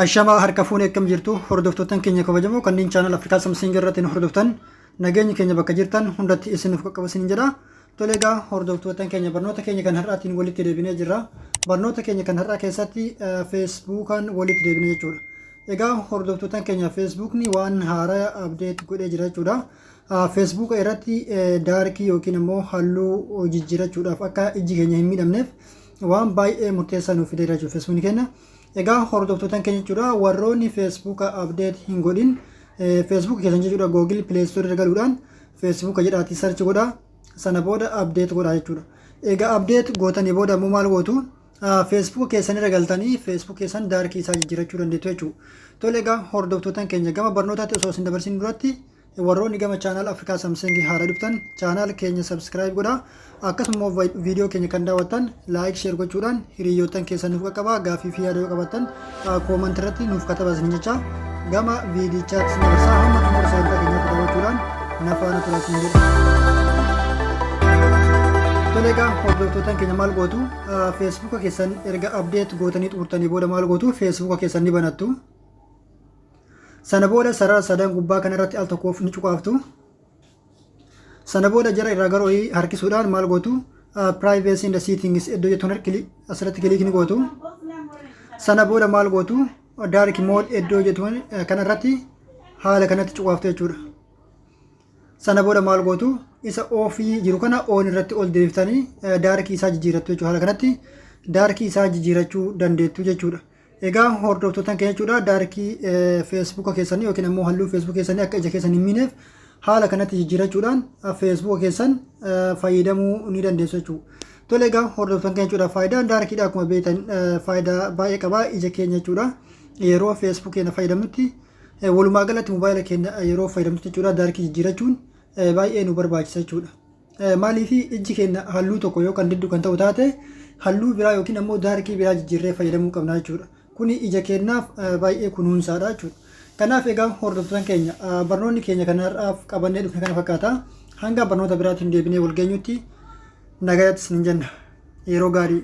Ashamaa harka fuunee, akkam jirtu hordoftoottan keenya kabajamoo kanneen channel Afrikaa Samsung irratti nu hordoftan? Nageenyi keenya bakka jirtan hundatti isiniif qaqqaba isiniin jedha. Tole egaa hordoftoottan keenya, barnoota keenya kan har'aatiin walitti deebinee jirra. Barnoota keenya kan har'aa keessatti Facebookaan walitti deebine jechuudha. Egaa hordoftoottan keenya, Facebookni waan haaraa update godhee jira jechuudha. Facebooka irratti darkii yookiin immoo halluu jijjiirachuudhaaf, akka ijji keenya hin miidhamneef, waan baay'ee murteessaa nuuf fideera jechuudha Facebookni keenya. Egaa hordoftoota keenya jechuudha, warroonni Facebooka update hin godhin, Facebook keessan jechuudha, Google Play Store irra galuudhaan Facebooka jedhaatii search godhaa, sana booda update godhaa jechuudha. Egaa update gootanii booda immoo maal gootu? Facebook keessan irra galtanii Facebook keessan darkii isaa jijjiirachuu dandeettu jechuudha. Tole egaa hordoftoota keenya, gama barnootaatti osoo isin dabarsin duratti, warroonni gama channel Afrikaa Samsung haaraa dhuftan channel keenya subscribe godhaa. Akkasuma viidiyoo keenya kan daawwattan like, share gochuudhaan hiriyoottan keessan nuuf qaqqabaa. Gaaffii fi yaada yoo qabaattan comment irratti nuuf katabaa isin jecha, gama viidichaatti isin dabarsaa. Hamma xumura sagantaa keenyaatti daawwachuudhaan na faana turaa isin jedha. Tole egaa hordoftoota keenya, maal gootu? Facebooka keessan erga update gootanii xumurtanii booda maal gootu? Facebooka keessan ni banattu. Sana booda sarara sadan gubbaa kanarratti al tokkoof ni cuqaaftu. Sana booda jara irraa gara olii harkisuudhaan maal gootu? Privacy and settings iddoo jettuun asirratti click ni gootu. Sana booda maal gootu? Dark mode iddoo jettuun kanarratti haala kanatti cuqaaftu jechuudha. Sana booda maal gootu? Isa offii jiru kana on irratti ol deebiftanii darkii isaa jijjiirattu jechuudha. Haala kanatti darkii isaa jijjiirachuu dandeettu jechuudha. Egaa hordoftoota keenya jechuudha, darkii Facebooka keessanii yookiin ammoo halluu Facebook keessanii akka ija keessan hin miineef haala kanatti jijjiirachuudhaan Facebooka keessan fayyadamuu ni dandeessu jechuudha. Tole egaa hordoftoota keenya jechuudha, faayidaan darkiidha akkuma beektan faayidaa baay'ee qaba ija keenya jechuudha. Yeroo Facebook keenya fayyadamnutti, walumaa galatti mobaayila keenya yeroo fayyadamnutti jechuudha, darkii jijjiirachuun baay'ee nu barbaachisa jechuudha. Maaliif? Ijji keenya halluu tokko yoo kan diddu kan ta'u taate, halluu biraa yookiin ammoo darkii biraa jijjiirree fayyadamuu qabna jechuudha. Kuni ija keenyaaf baay'ee kunuunsaadha jechuudha. Kanaaf egaa hordoftoota keenya, barnoonni keenya kan har'aaf qabannee dhufne kana fakkaata. Hanga barnoota biraatiin deebinee wal geenyutti nagayatti isin jenna. Yeroo gaarii.